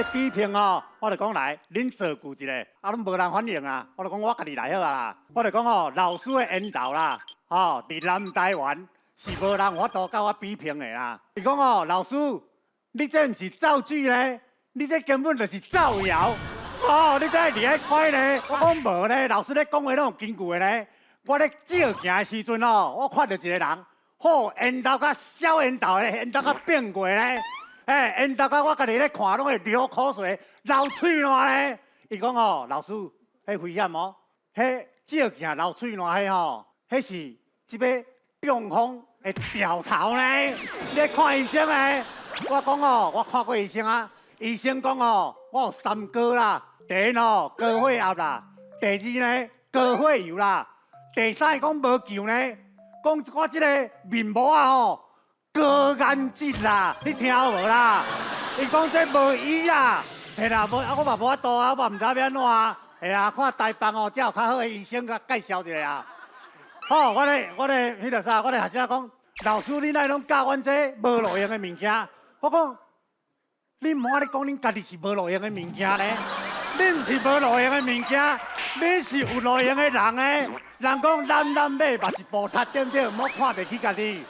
這個比拼哦，我就講來，恁造句一下，啊，攏無人反應啊，我就講我家己來好啊啦。我就講哦，老師的緣投啦，吼，佇南台灣是無人有法度佮我比拼的啦。伊講哦，老師，你這毋是造句呢，你這根本就是造謠。哦，你這厲害快呢？我講無呢，老師咧講話攏有根據的呢。我咧照鏡的時陣哦，我看著一個人，好緣投佮小緣投的，緣投佮變過呢。欸，緣投佮我家己咧看，攏會流口水、流喙瀾咧。伊講哦，老師，彼危險哦，彼照鏡流喙瀾彼吼，彼是這個中風的兆頭呢。你咧看醫生的，我講哦，我看過醫生啊，醫生講哦，我有三高啦，第一哦高血壓啦，第二呢高血油啦，第三講無救呢，講我這個面膜啊吼高顏值啦，你聽有無啦？伊講這無醫啦，嘿啦，無啊，我嘛無法度啊，我嘛毋知欲按怎啊，嘿啊，看台北哦，才有較好的醫生共介紹一下啊。好，我咧，彼個啥，我咧學生講，老師你哪會攏教阮這無路用的物件？我講，你毋好咧講恁家己是無路用的物件咧，你毋是無路用的物件，你是有路用的人呢。人講男男馬目一步踢，對毋對？毋好看袂起家己。